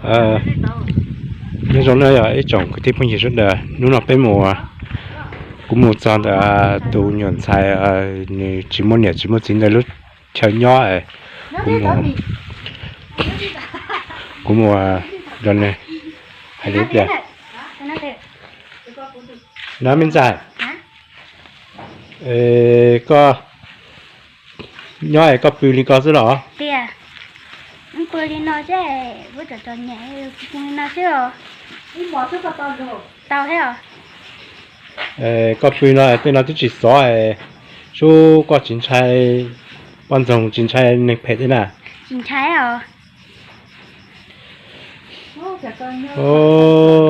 Nyob zoo na yog ib tsoom kwv tij phooj ywg sawv daws, hnub no peb mus, kuv mus txog ntawm tus nyuam ntxhais nws tsis muaj niam tsis muaj txiv ntawm lub chaw nyob es kuv mus, kuv mus nrog nws hais lus tias, na me ntxhais, koj nyob es koj pw li ko xwb los? Tias, pw li no xwb, li no xwb os. Tau thiab os. Koj pw no tej no twb tsis xov, sub koj tsis ntshai poj ntxoog tsis ntshai neeg phem thiab na? Tsis ntshai os.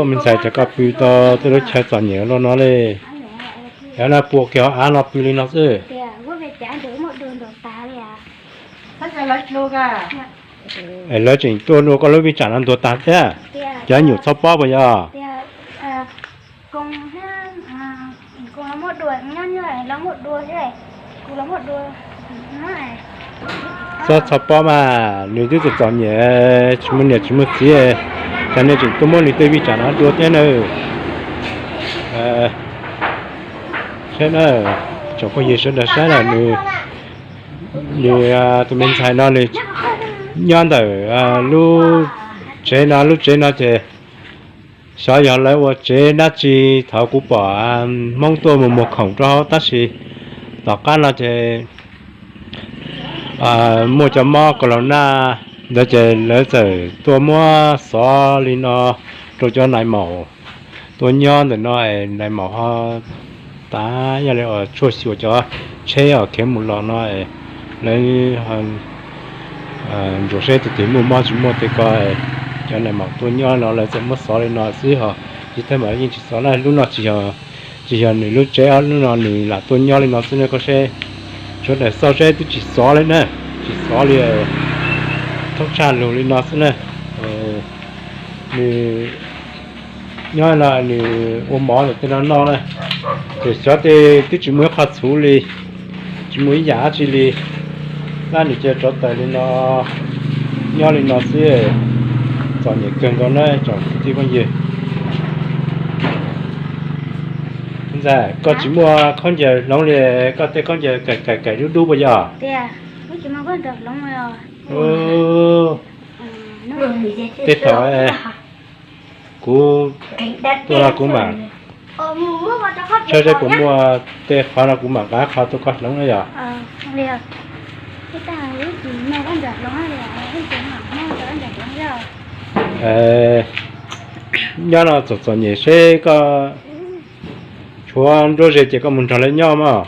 Me ntxhais, cas koj pw tau tej lub chaw txom nyem li no li? Yog no puas kiag hauv av no pw li no xwb? Es lawv tseem tuaj nrog koj lub vij tsam no ntuas tag thiab, cov nyuam txhob pob puas yog? Txhob txhob pob mas, nws twb txom txom nyem tsis muaj niam tsis muaj txiv, cas nej tseem tuaj muab nws tej vij tsam no dua thiab na? Saib na, tsoom phooj ywg sawv daws saib na, nws, nws tus me ntxhais no nws nyob ntawm lub tsev no, lub tsev no ces xyov yog lawv ua tsev dab tsi, thaum kuv pom Hmoob tuaj mus muag khoom rau hauv, tab sis tom qab no ces muaj cov mob kaus laus naj ntawd ces lawv txawm tuaj muab xov li no rau cov nais maum tuaj nyob ntawm no es nais maum ho tav yog li uas tshuaj xyuas cov tsheb uas khiav mus los no es lawv ntsuas seb tus twg muaj mob tsis muaj tej ko, cov nais maum tuaj nyob no lawv txawm muab xov li no xwb ho. Tsis tag mas yeej tsis xov na, lub no tsis yog, tsis yog nws lub tsev, lub no nws lam tuaj nyob li no xwb na. Koj seb, sawv daws xauj seb twb tsis xov li na, tsis xov li, thoob tshaj lug li no xwb na. Nws nyob no nws ua mov ntawm tej no noj na, ces xyov tej twb tsis muaj ib qho txhuv li, tsis muaj ib yam dab tsi li, tab nws cia rov taws li no, nyob li no xwb, txom nyem kawg nkaus na tsoom kwv tij phooj ywg. Ntxhais, koj tsis muaj khaub ncaws hloov li, koj tej khaub ncaws kaim kaim kaim dub dub puas yog? Tej thaum kuv tuaj no kuv mam, saib seb puas muaj tej qhov no kuv mam nqa qhov tuaj koj hloov na yog. Nyob no txom txom nyem seb koj tshuav nruab ze ces koj mus nrog lawv nyob mog.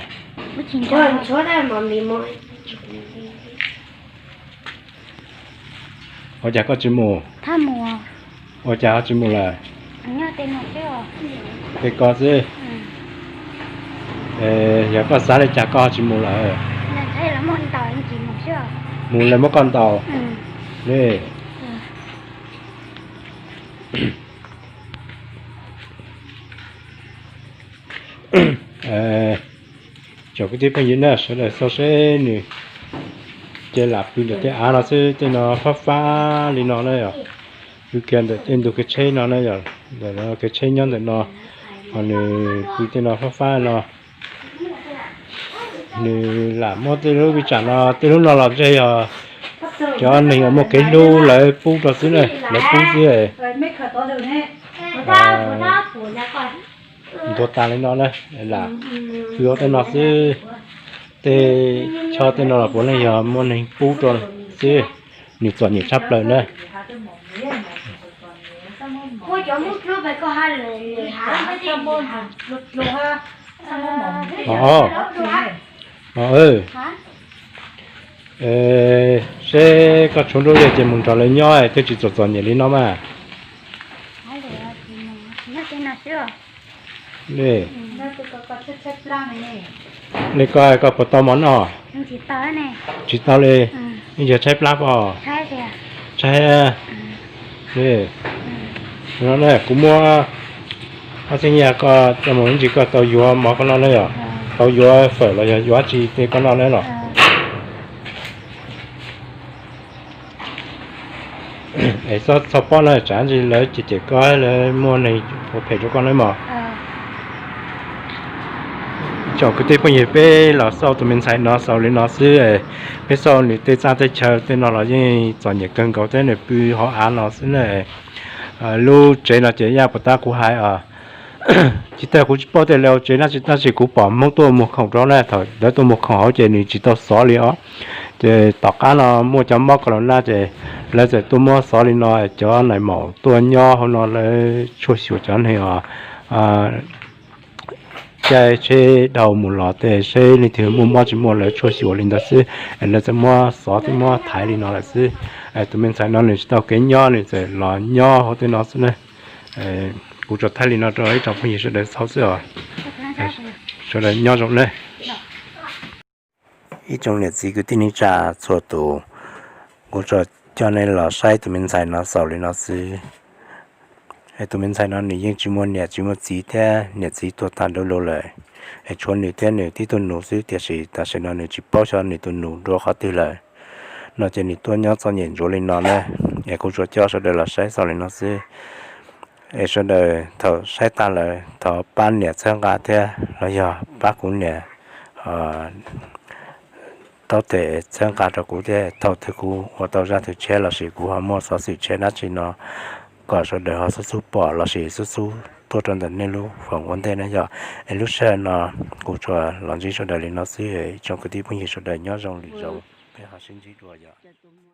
Ua cas koj tsis mus? Ua cas ho tsis mus lawm? Tej ko xwb. Yog koj xav li cas koj ho tsis mus lawm? Mus lawv muab koj ntaus li. Tsoom kwv tij phooj ywg na, sawv daws xauj seb nws ces lam pw ntawm tej av no xwb, tej no fab fab li no na yog, pw kiag ntawm tej ntug kev tsheb no na yog, ntawm no kev tsheb nyob ntawm no, ho nws pw tej no fab fab no. Nws lam muab tej lub vij tsam no, tej lub no los ntshe yog cov neeg uas muaj kev hlub lawv pub rau xwb na, lawv pub xwb. Ntuag tas li no na, lam pw tej no xwb, tej, tso tej no los puav leej yog muaj neeg pub rau xwb, nws txom nyem tshaj plaws na. Seb koj tshuav nruab ze ces mus nrog lawv nyob twb tsis txom txom nyem li no mas. Li, li koj, koj puas tau mov noj? Tsis tau li. Yog tshaib plab pom? Tshaib. Li, no kuv muab ob txhiab nyiaj koj coj mus ib ntsis koj tau yuav mov koj noj na yom, tau yuav fawm los yog yuav dab tsi tej koj noj na los. Txhob txhob pob no, tsam ntsis lawv cem cem koj, lawv muaj neeg ua phem rau koj na mog. Tsoom kwv tij phooj ywg, peb los xauj tus me ntxhais no xaus li no xwb. Peb xauj nws tej txaj tej chaw tej no los yeej txom nyem kawg nkaus thiab, nws pw hauv av no xwb na. Lub tsev no ces yaj puas tab kuv hais os, tsis tag kuv tsis paub tias lawv ua tsev dab tsi, tab sis kuv pom Hmoob tuaj muag khoom rau na, thaum lawv tuaj muag khoom hauv ces nws tsis tau xov li os. Ces tom qab no muaj cov mob Corona ces lawv txawm tuaj muab xov li no, cov nais maum tuaj nyob hauv no lawv tshuaj xyuas cov neeg os, caij tsheb dhau mus los tej, seb leej twg muaj mob tsis muaj, lawv tshuaj xyuas li ntawd xwb. Lawv txawm muab xov thiab muab thaiv li no lawm xwb. Tus me ntxhais no nws tsis tau kev nyob, nws txawm los nyob hauv tej no xwb na. Kuv tsuas thaij li no rau ib tsoom phooj ywg sawv daws txhob xwb os. Sawv daws nyob zoo na. Ib tsoom niam txiv kwv tij neej tsa txhua tus, kuv tsuas coj nej los saib tus me ntxhais no xaus li no xwb. Es tus me ntxhais no nws yeej tsis muaj niam tsis muaj txiv thiab, niam txiv tuag tag nrho lawm. Es tshuav nws thiab nws tib tug nus xwb, tiam sis tam sim no nws tsis paub xyov nws tus nus dua qhov twg lawm. No ces nws tuaj nyob txom nyem ntsuav li no na. Es kuv tsuas coj sawv daws los saib xaus li no xwb. Es sawv daws thaum saib tag lawm thov pab niam txhawb nqa thiab los yog pab kuv niam taub tes txhawb nqa rau kuv thiab. Thaum twg kuv ua tau zaj twg tshiab lossis kuv ho muaj xov xwm tshiab dab tsi no kom sawv daws ho xub xub pom lossis xub xub tuaj rau ntawm nej lub foom ua ntej na yom. Es lub sij hawm no kuv tsuas los ntsib sawv daws li no xwb, ib tsoom kwv tij phooj ywg sawv daws nyob zoo lwm zaus peb ho sib ntsib dua yom.